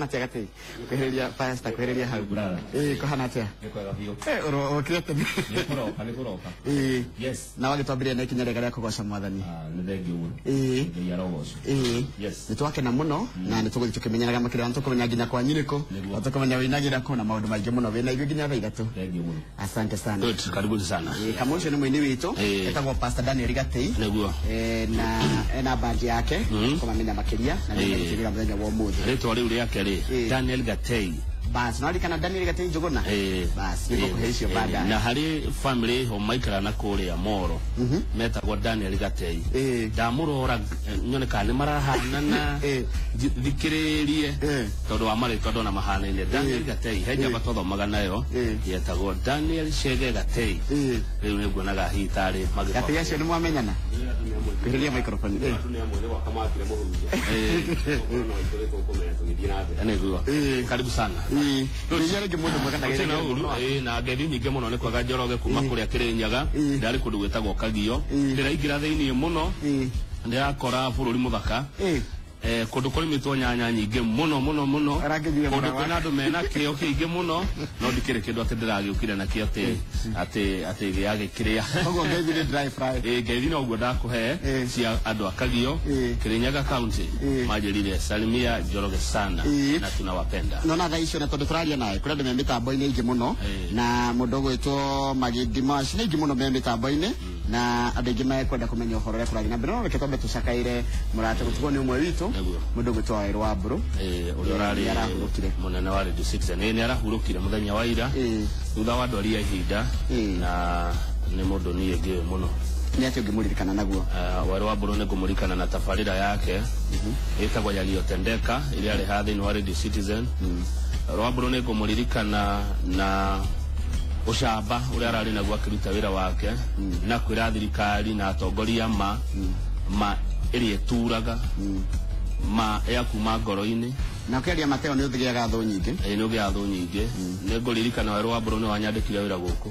Kuhana atia Gatei? Kuhĩrĩria pastor, kuhĩrĩria hau. Brother. Kuhana atia? Nĩ kwega biũ. Ũrokire tene. Nĩ kũroka, nĩ kũroka. Yes. Na wagĩtwambĩrĩria na ikinya rĩega rĩa kũgoca Mwathani. Ah, nĩ thengiũ mũno. Ngai arogocwo. Yes. Nĩ twakena mũno na nĩ tũgũthiĩ tũkĩmenyanaga makĩria, na tũkũmenya nginya kwanyu nĩkũ, Nĩguo. na tũkũmenya wĩinagĩra kũ na maũndũ maingĩ mũno wĩna ithuĩ nginya thaa 3. Thengiũ mũno. Asante sana. Good, karibuni sana. Kama ũcio nĩ mũini witũ etagwo Pastor Daniel Gatei. Nĩguo. Na ena bandi yake kũmamenya makĩria na nĩ mũthenya wa ũmũthĩ. Rĩtwa rĩu rĩake rĩ, Daniel Gatei. Bas, no kana Daniel Gatei Njũgũna. Bas, nĩ ngũkũhe icio baadaye. Na harĩ family ho maikara na kũrĩa Moro metagwo Daniel Gatei. Ndamũrora nyone kana nĩ marahanana, thikĩrĩrie tondũ wa marĩtwa ndona mahanaine. Daniel Gatei he njamba twathomaga nayo yetagwo Daniel Chege Gatei. Rĩu nĩ nguonaga hihi tarĩ magĩbanga. Gatei acio nĩ mwamenyana? Kuhĩrĩria microphone. Nĩguo. Karibu sana. Nĩguo rĩngĩ mũndũ mwega Gũtirĩ na ũru, na ngethi nyingĩ mũno nĩ kwaga Njoroge kuma kũrĩa Kĩrĩnyaga. Ndarĩ kũndũ gwĩtagwo Kagio. Ndĩraingĩra thĩinĩ mũno, ndĩrakora bũrũri mũthaka. Kũndũ kũrĩmĩtwo nyanya nyingĩ mũno mũno mũno, Ũrakĩnjia kũndũ mũno. kwĩna andũ mena kĩo kĩingĩ mũno, no ndikĩrĩ kĩndũ atĩ ndĩragĩũkire nakĩo atĩ atĩ atĩ gĩagĩkĩrĩa. Koguo ngeithi nĩ dry fry. Ngeithi no ũguo ndakũhe cia andũ a Kagio, Kĩrĩnyaga County. Manjĩrire salimia Njoroge sana na tunawapenda. Nona thaa icio na tondũ tũraria nawe kũrĩ andũ me mĩtambo-inĩ aingĩ mũno, na mũndũ ũgwĩtwo Magindi Mash nĩ aingĩ mũno me mĩtambo-inĩ, na andũ aingĩ mekwenda kũmenya ũhoro ũrĩa kũrathiĩ na mbere. No reke twambe tũcakaire mũrata gũtigwo nĩ ũmwe witũ, mũndũ ũgwĩtwo Waweru wa Mbũrũ. Ũrĩa ũrarĩ Nĩ arahurũkire. mũnene wa Radio Citizen. Nĩ arahurũkire mũthenya wa ira thutha wa ndwari ya ihinda, na nĩ mũndũ niĩ ngĩũĩ mũno. Nĩ atĩ ũngĩmũririkana naguo? Waweru wa Mbũrũ nĩ ngũmũririkana na tabarĩra yake ĩtagwo Yaliyotendeka ĩrĩa yarĩ haha thĩinĩ wa Radio Citizen. Waweru wa Mbũrũ nĩ ngũmũririkana na ũcamba ũrĩa ararĩ naguo akĩruta wĩra wake, na kwĩra thirikari na atongoria ma ma ĩrĩa ĩturaga, ma ya kuma ngoro-inĩ. Na ũkĩaria Mateo nĩ ũthigĩaga thũ nyingĩ. Nĩ ũgĩaga thũ nyingĩ. Nĩ ngũririkana Waweru wa Mbũrũ nĩ wanyandĩkire wĩra gũkũ.